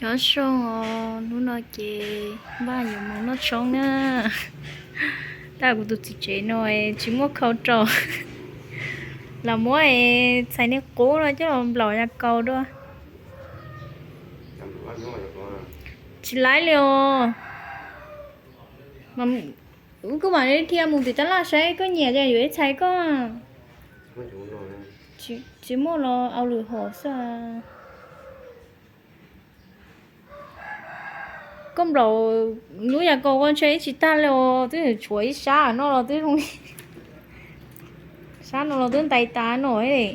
Nyob zoo os, hnub no ces npaj yuav mus noj tshoob na. Tab kuv tus txiv tsev no tsis muaj khau rau, los muab txhais niag qub no coj los nplaum ya kaus dua. Tsis laib li os. Kuv mam li dhia mus tim tab laj saib koj nyiam ces yuav ib txhais koj. Tsis muaj los au lwm hom xwb. Koj nplaum lub ya kaus ko ntshe ib tsis tag li os, twb tshuav ib sab no los twb zoo li, sab no los twb ntais tas no li.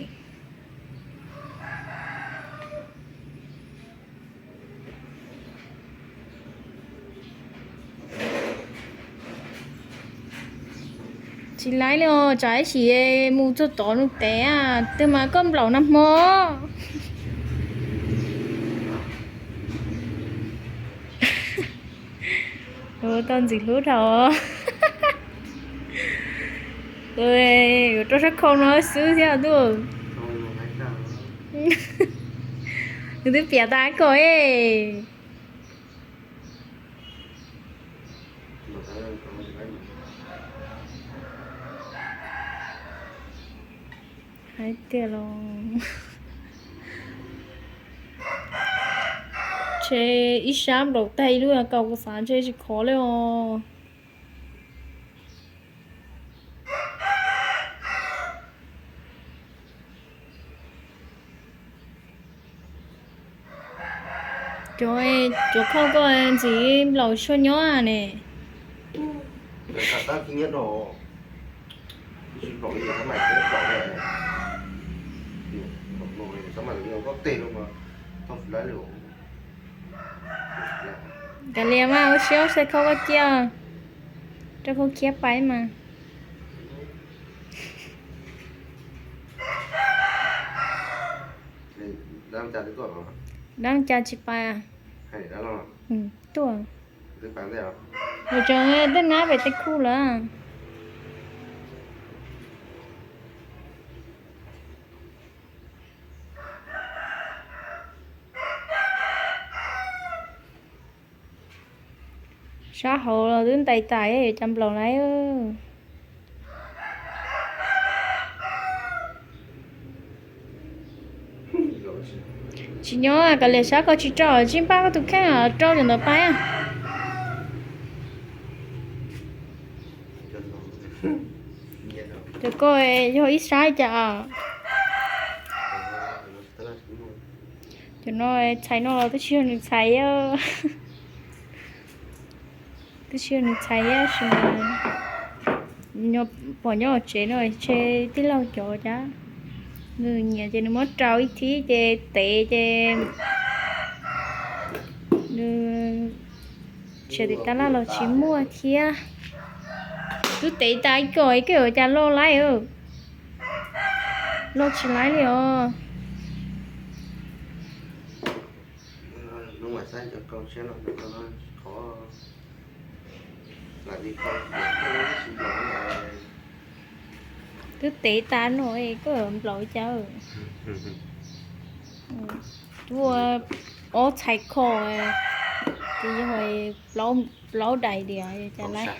Tsis laib li os, tsam ib sim mus txog tod nws tev, twb mas koj nplaum nag hmo. Tau ntxim hlub dhau. Yuav rau sab khau no xwb thiab tub. Nws twb piav tas koj e. Hais tias los ntshe ib sab nplaum tag ib lub kaus kuv xav ntshe tsis khov li os. Cov, cov khau koj ntxim nplaum tshua nyob ne. Kav liam mas ua siab ua txhais khau koj cia, rau khau khiab pais mas. Dab cas tsis pais. Tuaj, ua tseem tej nab pem tej khu lawm. Sab hauv los twb ntais tas yuav cas nplaum lawm. Tsis nyob, kav liam sab ko tsis rau, tsis npaj koj tus kheej rau cov ntawd pais. Cov ko yog ib sab cas. Cov no txhais no los twb tsis yog nws txhais, twb tsis yog nws txhais tab sis mas pom nyob hauv tsev no ntshe tij laug cov cas, nws nyiam ces nws muab rau ib thib ces tev ces nws tsis tiv tab laj los tsis muaj thiab. Twb tev tas ib ko, ib ko yuav cas loj laib, loj tsis laib li os. Twb tev tas no koj nplaum cas. Tuaj ob txhais khau, ces yog plaub daim diam cas laib.